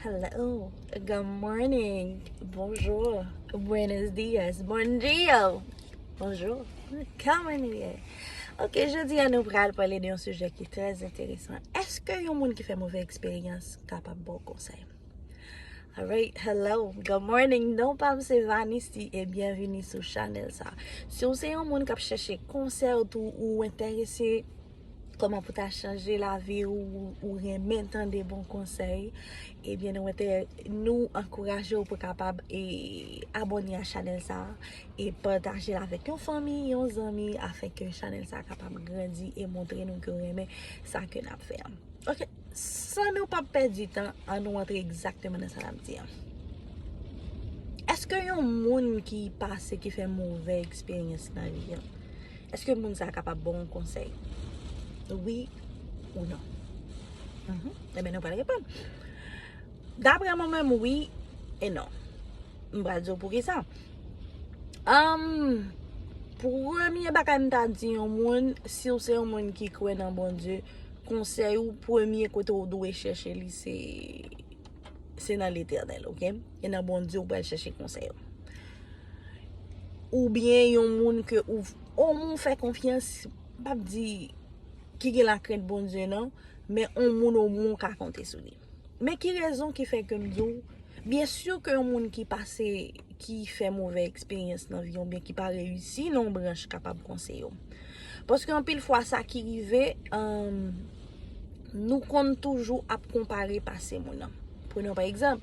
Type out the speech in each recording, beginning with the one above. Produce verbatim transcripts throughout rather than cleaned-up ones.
Hello, good morning, bonjour, buenos dias, bom dia, bonjour, kòman nou ye? Ok, jodi a nou pral pale de yon sijè ki trè enteresan. Èske yon moun ki fè move eksperyans kapab ba w konsèy? Alright, hello, good morning, non pa m se Vanity e byenvini sou chanèl sa. Si w se yon moun k ap chèche konsèy tou ou enterese kòman pou ta chanje lavi ou, ou renmen tande bon konsèy, ebyen nou ente nou ankouraje w pou kapab e abòne a chanèl sa e pataje l avèk yon fanmi, yon zanmi, afenke chanèl sa kapab grandi e montre nou ke w renmen sa ke n ap fè a. Ok, san nou pa pèdi tan, an nou antre egzakteman nan sa n ap di a. Èske yon moun ki pase, ki fè move eksperyans nan vi an, èske moun sa a kapab ba w yon konsèy? Wi ou non? Mhm. Ebyen, nou pral reponn. Daprè mwen menm, wi e non. M pral di w poukisa. Um, premye bagay m ta di yon moun, si w se yon moun ki kwè nan Bondye, konsèy ou, premye kote w dwe chèche li, se, se nan Letènèl, ok? E nan Bondye ou pral chèche konsèy ou. Oubyen yon moun ke ou, yon moun ou fè konfyans, m p ap di ki gen lakrent Bondye non, men yon moun omwen ou ka konte sou li. Men ki rezon ki fè ke m di w, byen si ke yon moun ki pase, ki fè move eksperyans nan vi, oubyen ki pa reyisi nan yon branch kapab konseye w. Paske anpil fwa sa ki rive, um, nou konn toujou ap konpare pase moun nan. Prenons pa egzanp,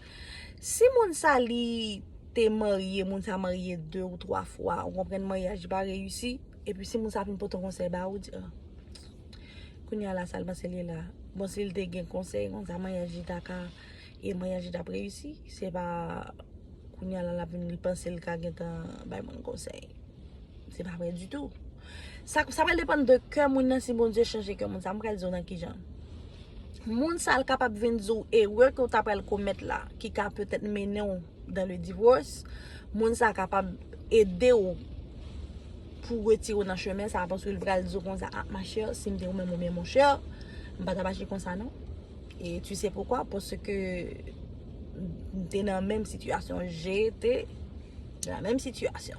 si moun sa li te marye, moun sa marye de ou twa fwa, ou konprann maryaj li pa reyisi, epi si moun sa vin pote yon konsèy ba ou, di, ah, kounye a la sa l panse li ye la. Bon, si l te gen konsèy konsa, maryaj li ta ka, e maryaj li t ap reyisi. Se pa kounye a la l ap vin, li panse l ka gentan bay moun konsèy. Se pa vre ditou. Sa, sa pral depann de kè moun nan, si Bondye chanje kè moun sa. M pral di w nan ki jan. Moun sa l kapab vin di w erè ke w ta pral komèt la, ki ka petèt mennen w dans le divorce. Moun sa kapab ede w pou retire w nan chemen sa, paske l pral di w konsa, ah, ma chère, si m te ou menm oubyen mon cher, m pa t ap aji konsa non. E tu sais pourquoi? Paske m te nan menm sitiyasyon, j'étais dans la même situation.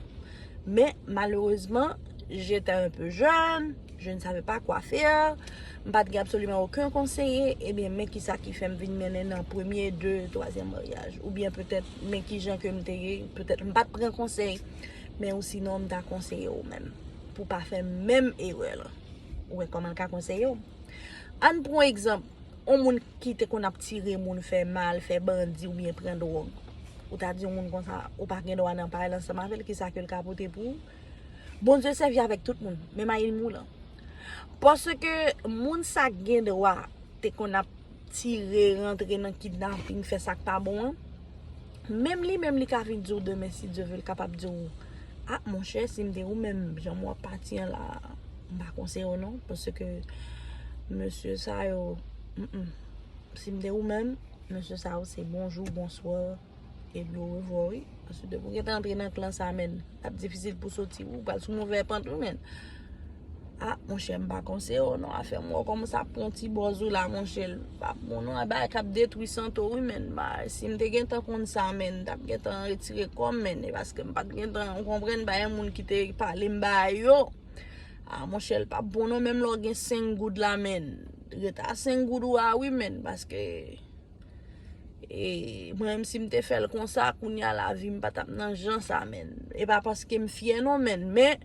Men malerezman, j'étais un peu jeune, je ne savais pas quoi faire, m pa t gen absoliman okenn konseye, ebyen, men kisa ki fè m vin mennen nan premye, de, twazyèm maryaj. Oubyen petèt, men kijan ke m te ye, petèt m pa t pran konsèy, men ou sinon m ta konseye w menm, pou pa fè menm erè lan. Ou wè kòman l ka konseye w? Ann pran egzanp, yon moun ki te konn ap tire moun, fè mal, fè bandi oubyen pran dwòg. Ou ta di yon moun konsa, ou pa gen dwa nan pale ansanm avè l, kisa ke l ka pote pou ou? Bondye sèvi avèk tout moun, menm a enmi w lan. Paske moun sa k gen dwa te konn ap tire, rantre nan kidnaping, fè sa k pa bon an, menm li menm li ka vin di w demen, si Dye ve, l kapab di w, ah, monchè, si m te ou menm, jan w ap pati an la, m pa konseye w non, paske mesye sa yo, mm, mm. Si m te ou menm, mesye sa yo se bonjou, bonswa, epi orevwa, wi. Paske depi w gentan antre nan klan sa, menn, l ap difisil pou soti, wi, ou pral sou move pant, wi, menn. Ah, monchè, m pa konseye w non, afè m wè w kòmanse ap pran ti bòz ou la, monchè, l p ap bon non, e bagay k ap detwi sante w, wi, menn. Ba, si m te gentan konn sa, menn, m t ap gentan retire kò m, menn, e paske m pa t gentan, ou konprann, bagay moun ki te pale m bagay yo. Ah, monchè, l p ap bon non, menm lè w gen senk goud la, menn. Ret a senk goud ou a, wi, menn, paske E mwen menm si m te fè l konsa, kounye a lavi m pa t ap nan jan sa, menn. E pa paske m fyè non, menn, men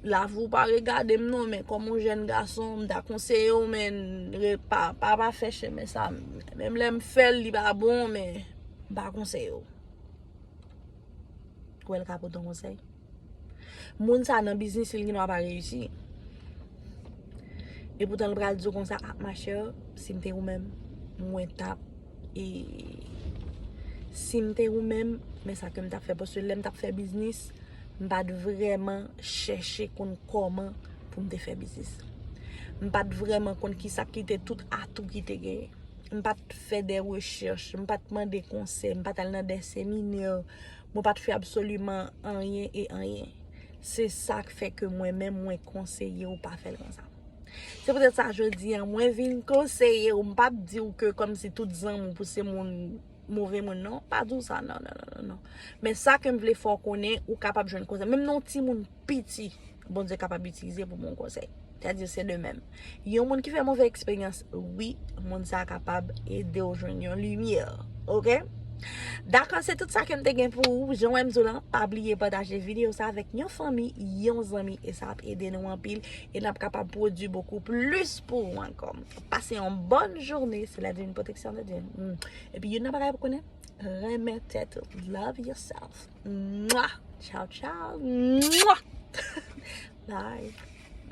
lavi w pa regade m non, men kòm yon jèn gason, m ta konseye w, menn, re-, pa, pa, pa fè chemen sa. Menm lè m fè l, li pa bon, men m pa konseye w. Ou wè l ka pote yon konsèy. Moun sa nan biznis li, li gendwa pa reyisi. Epoutan l pral di w konsa, ah, ma chère, si m te ou menm, mwen t ap, e, si m te ou menm, men sa ke m t ap fè. Paske lè m t ap fè biznis, m pa t vrèman chèche konn kòman pou m te fè biznis. M pa t vrèman konn kisa ki te tout atou ki te genyen. M pa t fè de rechèch, m pa t mande konsèy, m pa t al nan de seminè, mwen pa t fè absoliman anyen e anyen. Se sa k fè ke mwen menm, mwen konseye w pa fè l konsa. Se poutèt sa jodi a mwen vin konseye w, m p ap di w ke kòmsi tout zanmi w pou se moun move moun, non, pa di w sa, non, non, non, non, non. Men sa ke m vle fè w konnen, ou kapab jwenn konsèy. Menm nan yon timoun piti, Bondye kapab itilize pou bon konsèy. Sètadi se de menm. Yon moun ki fè move eksperyans, wi, moun sa a kapab ede w jwenn yon limyè. Oke? Dakò, se tout sa ke m te gen pou ou. Jan w wè m di w lan, pa bliye pataje videyo sa avèk yon fanmi, yon zanmi, e sa ap ede nou anpil, e n ap kapab pwodui bokou plis pou ou ankò. Pase yon bòn jounen, se la divine protection de Dieu. Mm. Epi youn nan bagay pou konnen, renmen tèt ou. Love yourself. Mwah! Ciao, ciao. Mwah! Bye.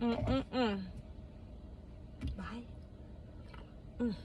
Mm, mm, mm. Bye. Mm.